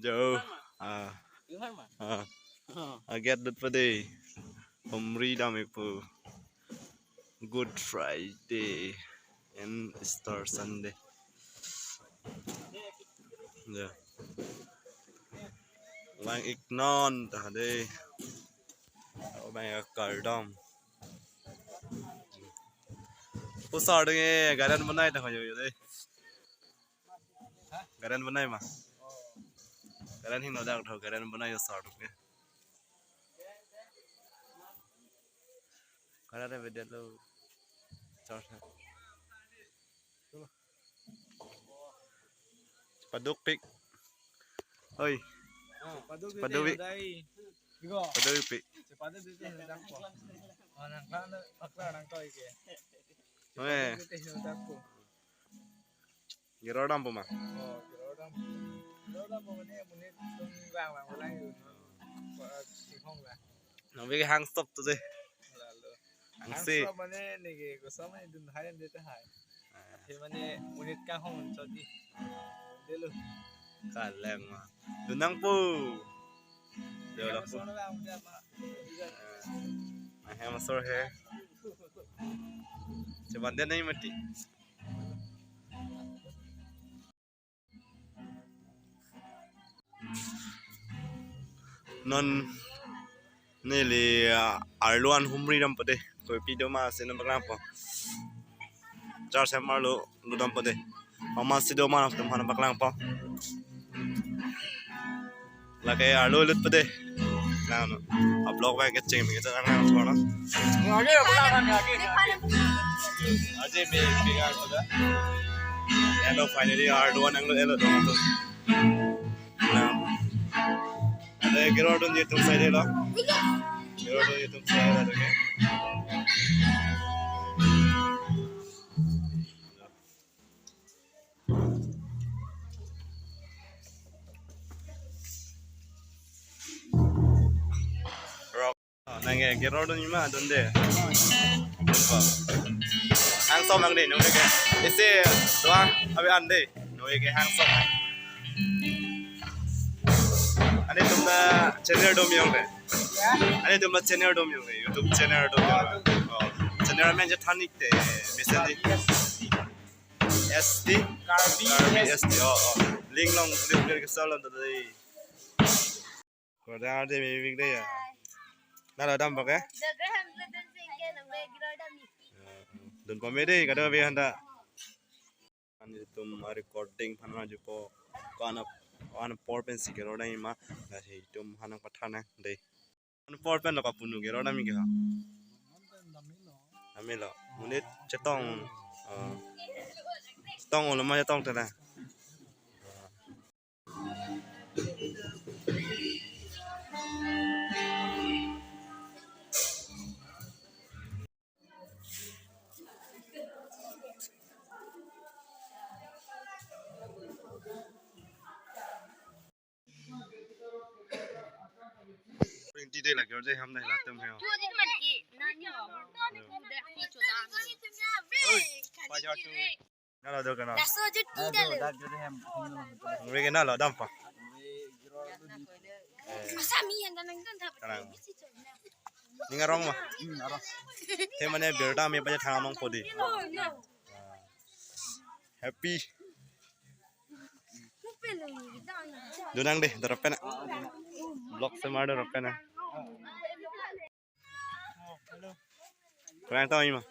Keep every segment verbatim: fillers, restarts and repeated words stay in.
Jo. Ah. Ah. Aget dut pade. Humri dam-ikpo. Good Friday and Easter Sunday. Jo. Lang-iknon ta dei. Abang akardom. Pusar dong eh, garden bonai ta hoyo dei. Garden bonai ma. Garden hingno dak tho, garden bonai yo sar dok eh. Garden beda lo. Church. Paduk pik. Oi. Paduk Paduk pik. Dai. Digo. Paduk pik. Paduk pik dang po. Oh, nang kan pakla nang koi ke. Oke. Paduk pik dang po. Giro dampo ma. Oh, giro dampo. Giro dampo mane monit tum bang bang ulang yun. Singhong la. Nang bagi hang stop tu dei. Lalu. Hang si. Hang stop mane neke kosam mane dun hai dun hai. He mane monit kanghong chot dei. Dei lo. Kaleng ma. Dun nangpo. Dei lo. Hang stop bang udah ma. Ahem asor he. Cuman dia nahi mati. Non neli, ah, arlo an humri dam pade. Kopi do ma si non paklangpo. Jar sem arlo lo dam pade. Mama si do ma atum aphan paklangpo. Lake arlo lut pade. Nang no. A vlog bang kecheng mi kecheng nang thona. Aje me pinga sudah. Hello, finally arlo nang lo hello dong tu. Nang. Ada giro dong YouTube saya lo. Giro dong YouTube saya lo ke. Nang eh, giro dun ma dun dei. Hang som nang dei, nung ke. Isi doang, abi an dei. Nung ke hang som. Ani tum ta channel dom yong dei. Ani tum ta channel dom yong dei. YouTube channel dom yong. Oh, channel amen je than-ik dei. Mesen dei. S T. Karbi Karbi S T. S T. Oh, oh. Link along, link ke sal dei. Kordang arje mevik dei ya. Nang lo dam bak eh? Dun pame dei, kado be handa. An itum a recording aphan nangjupo. Ko-an ap-, ko-an apor pensi giro dam ma. Lasi itum aphan nangpathan nang dei. Ko-an apor pen lo kapunu giro dam ke ha. Damlo. Monit chetong. Ah. Chetong lo ma chetong tela. Ring ti de la gyor je ham nai latum he. Oi, pa jo tu. Nang lo do kana. Laso jo ti da lo. Nang lo dam pa. Masa mi yang tanang kan thap. Tanang. Ning arong ma. Hmm, arong. Te mane birta me paja thang among podi. Happy. Dunang dei, doropen. Vlog semar doropen. Kurang tahu ima.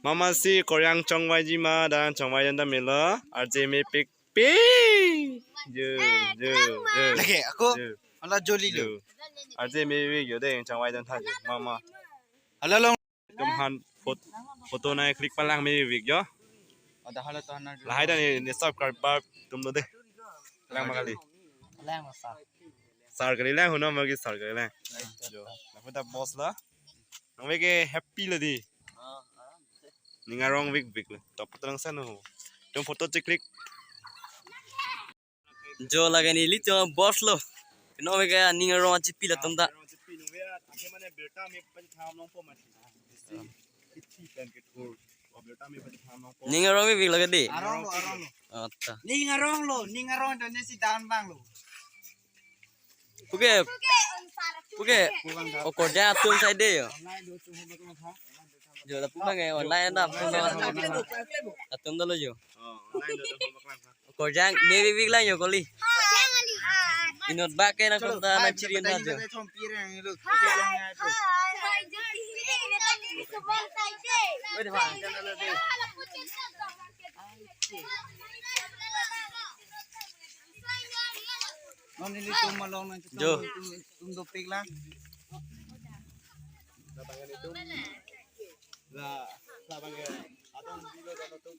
Mama si koryang chongvai ji ma dan chongvai dan melo. Arje mepik pi. Ju, ju, ju. Lagi aku. Ju. Ala joli lo. Ju. Arje mepik yo dei chongvai dan tha ju. Mama. Ala long. Itum aphan phot-, photo nang click palang mevik jo. Ada hala to hana. Lahai dan ne subscriber atum lo dei. Lang ma kali. Lang ma sir. Sir kali lang, huno ma ki sir kali lang. Jo. Lapu ta boss la. Nang vek ke happy lo dei. Ning arong vik vik lo. Top tang san ho. Itum photo che click. Jo lake neli to boss lo. Keno vek ke ning arong achipi latum ta. Ning arong bibik lagi di. Arong lo, arong lo. Oh, ta. Ning arong lo, ning arong dan si dan bang lo. Puke, puke. O korjang atum side yo. Jo, lapu bang eh, online dam. Atum dolo jo. Korjang ne bibik lang yo kali. Inut bak ke nangtum ta nangchiri na jo. Non nelitum along nang Jo. Tum, tum dopik lang. La, la bang ya. Atong bilo dano tum.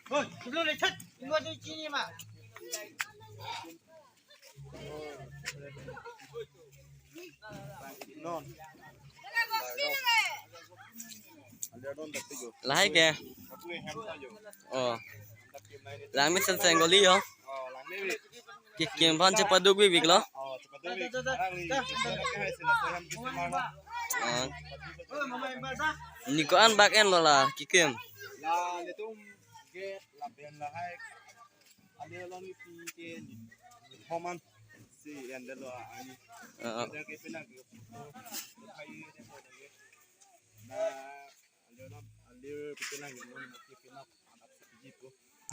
Hoi, sebelum lecet, ini ada sini mah. Non. Lahai ke? Oh. Langmesen seng kali yo. Kekim aphan chepaduk bibik lo. Oh. Ni ko-an bak en lo la kekim. La nelitum ke lapen lahai. Alir along pi ke ni homan si anda lo ani. Ah, ah. Ada ke pina ke photo. Hai de photo ke. Na alir along alir pina ke non ke pina anak si ji po.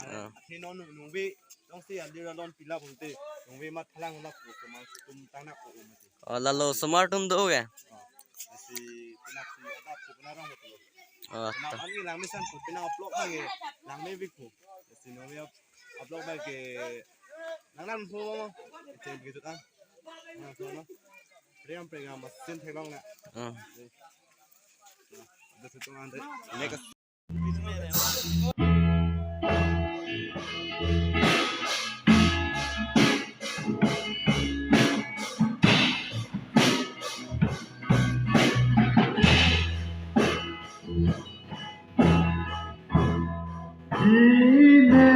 Ah. Athe non nungve nong si alir along pila bonte. Nungve mat phalang la po so man tum tang na po mati. Oh, lalo osomar atum do ke? Oh. Si pina si adap si pina rong po. Oh, na ta. Ani langmesen po pina upload lagi. Langme bik po. Si nungve Upload bang ke nang nan hu mo. Ite gitu kan. Nang hu mo. Priam priam mas sin theklong na. Ah. Ada satu ande. Next. Ine,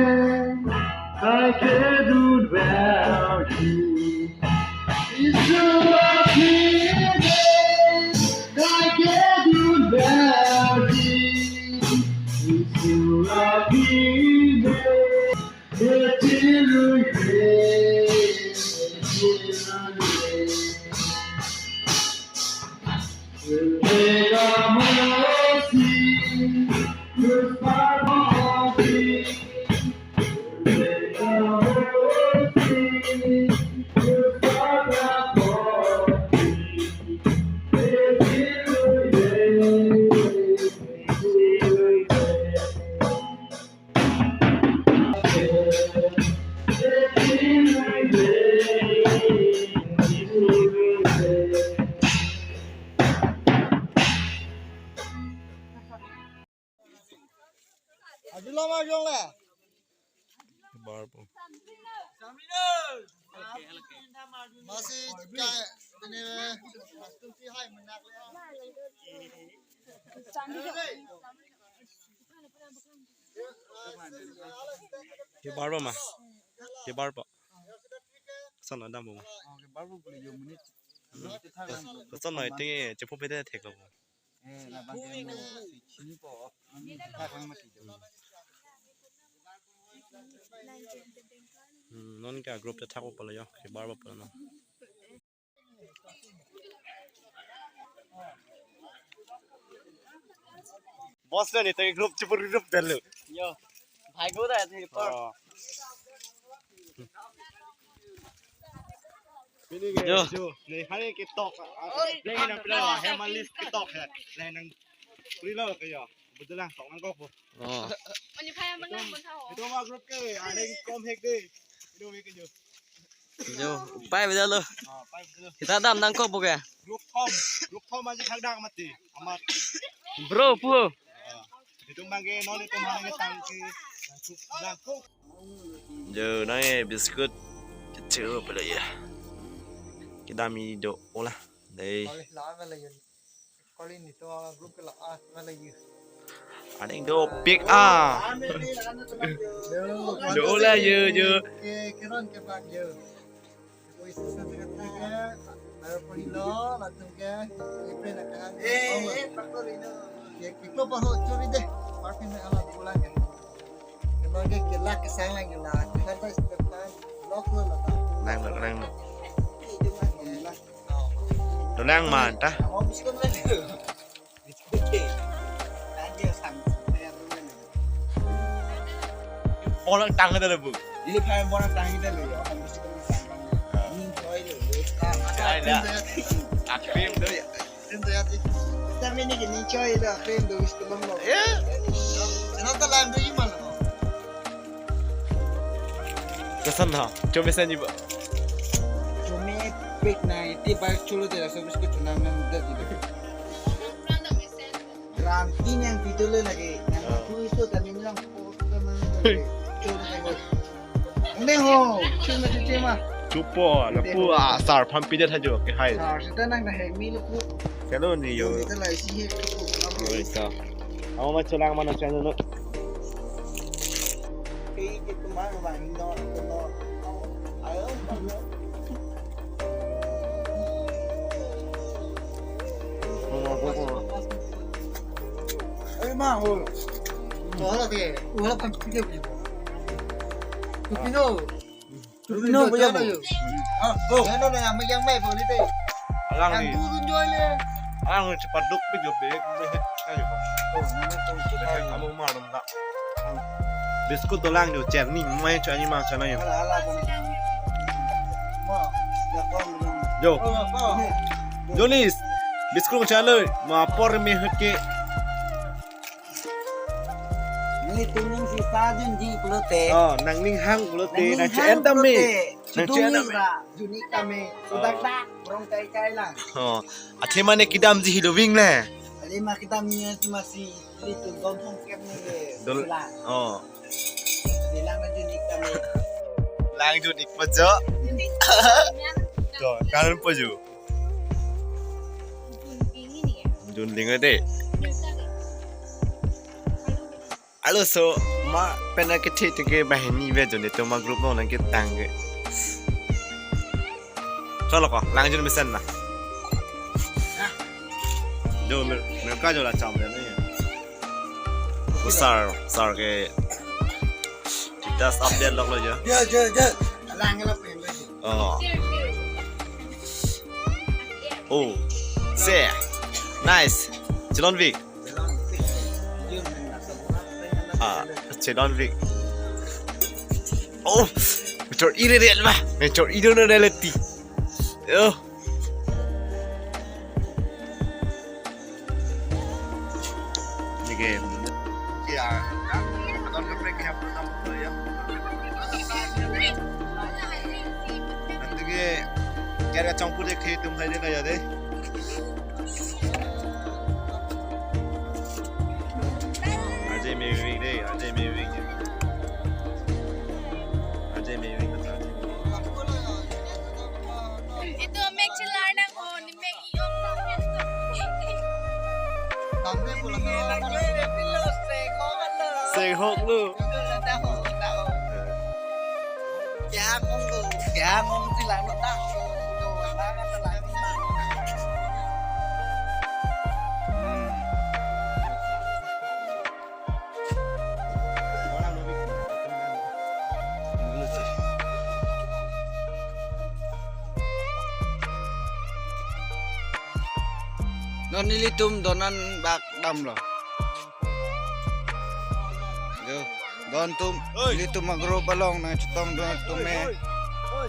I can do without you. It's so lucky that I can do without you. It's so lucky that Ajulama jong le. Barpo. Masih kayak ini. Ke barpo ma. Ke barpo. Son adam bo. Ke barpo puli yo minute. Son noi ting e chepo pete thek lo. Eh, labang ke mo si chini po. Thak lang mati jo. Hmm, non ke group te thak po pala yo. Ke barpo pala no. Boss na ni tagi group chipur group dalo. Yo. Bhai ko da thi por. Oh. Ini ke Yo. Jo, ni hari ketok. Ni na pila hem alis ketok ya. Ni nang pila ke ya. Betul lah, tok nang kok. Oh. Ani phai mang nang pun tho. Itu mah group ke, ada yang kom hek deh. Itu ke jo. Jo, pai beda lo. Ah, pai betul. Kita dam nangkok buka. Group kom, group kom aja thak dak mati. Amat. Bro, pu. Ah. Itu mangke non itu mana ke tangki. Langkuk, langkuk. Jo, nang eh biscuit. Kecil pala ya. Kedam do ola. Dei. Kali la mala yun. Kali ni to group ke la a mala yun. Aning dopik ah. Yo, Do la yo, yo. Ke keron ke bak yo. Baru pahilo, latum ke, April na kahang. Eh, eh, pakor ino. Ke, ke, klo pahlo chori deh. Parfum na ala pulang ke. Kena ke, ke lak kesang lang ke la. Kita tu step time. Lok lo la. Lang, lang, lang. Dolang man ta. Oh, bisa kan lagi. Oke. Nanti ya sang. Orang tangan ada, Bu. Ini kayak orang tangan ada loh ya. Orang bisa kan sang. Ini boy loh. Ada. Akrim tuh ya. Krim tuh ya sih. Kita ini gini coy, ada krim tuh, wis belum loh. Ya. Kenapa lang tuh iman loh? Kesan ha? Cuma sen ibu. Cuma pik na iti bike chulo de la service ko chunam nam da di. Ram tin yang video le lagi. Yang aku itu tadi bilang, "Oh, kita mana tadi?" Chulo de. Ini ho, cuma cuci mah. Cupo, lapu, ah, sar pampi dia saja ke hai. Sar, kita nang na hemi lapu. Kalau ni yo. Kita lah isi he. Oh, itu. Kamu mau culang mana culang dulu? Eh, ma, hol. Wala ke, wala kan pide pide. Pino. Pino, pino, pino. Ah, oh. Ano na yang yang may boleh deh. Alang ni. Turun jual le. Alang ni cepat duk pe jobe. Ayo. Oh, ini tuh. Kamu malam tak? Biskut dolang jo, cherni mai cho ani mang chana yo. Ala, ala, bang. Wah, ya, bang, bang. Jo. Oh, bang. Jolis. Biskut chalo, ma por me hut ke. Nelitum ningsi sa junji pulote. Oh, nangning hang pulote, nangning hang pulote. Nang chen dam me. Nang chen dam me. Juni kami, sudah tak, rong kai kai lang. Oh, athema ne kedamji hidoving le. Athema kedamji masih itu don hong kem ne. Don. Sila. Oh. Bilang na juni kami. Lang juni pajo. To, kan pajo. Jun ling de. Alo so ma pena ke thik thik ke banghini ve jo netum a group along nangketang ke. Cholo ko, lang jun mesen na. Jo mer, mer ka jo la cham le ni. Ko sar, sar ke status update lok lo jo. Ja, ja, ja. Lang la pen. Oh. Oh. Se. Nice. Chelon vik. Ah, chelon vik. Oh, mechor ire re ma. Mechor ire na reality. Oh. Ini game. Ya, kan? Atau ngeprek ya, pertama kali ya. Nanti ke, kira cangkul deh, ke tum hai deh, kayak deh. Ajay Mewing deh, Ajay Mewing. Ajay Mewing, Ajay Mewing. Itu mek chelar nang on, mek iong. Senghok lo. Kya ngong lo, kya ngong si lang lo ta. Non nelitum donan bak damlo. Yo, don tum, oi. Nelitum a group along nangchetong don tum eh. Oi, oi, oi.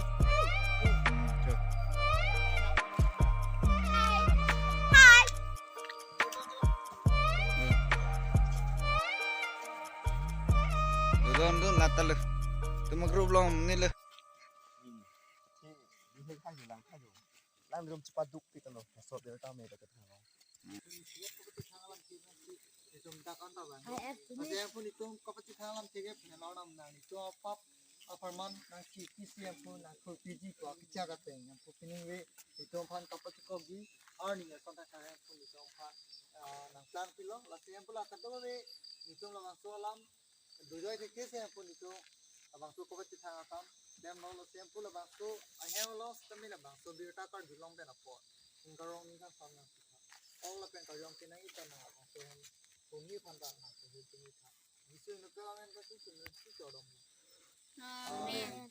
Don dun lata le. Tum a group along ne le. Lang rum cepat duk kita lo. Sot dia kami dekat. Itum ta kan ta bang. Hai, eh, sini. Ase yang pun itum kapachethang alam cheke phenang nam nang itum apap aparman nang ki kisi yang pun nang kur piji ko kicha ka teng yang pun pining ve itum aphan kapachekokji arni ya konta ka yang pun itum aphan, ah, nang plan pilo lasi yang pun la kadokave itum labangso alam dojoi ke kisi yang pun itum labangso kapachethang akam Dem lo lo semphu labangso, ahem lo sitame labangso birta karjulong pen apot. Ingkarong ni kan sam nang sitha. Ong lapen karjong kenang ita nang labangso hem. Humi phan ta nang sitha. Jisu nang kelang en kasi sunu si chodom. Amen.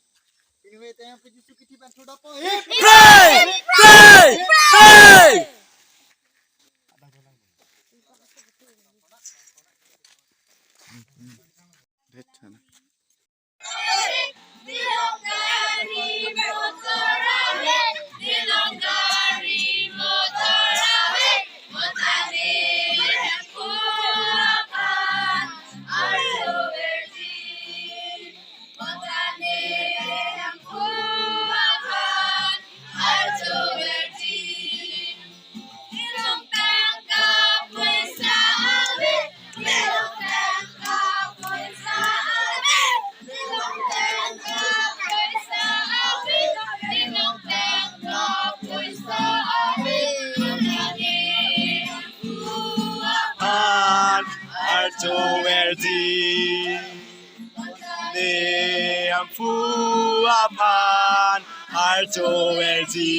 Pini hui tayang pu Jisu kithi ban thuda po. Pray! Pray! Pray! An arjoverji. Ne amphu aphan arjoverji.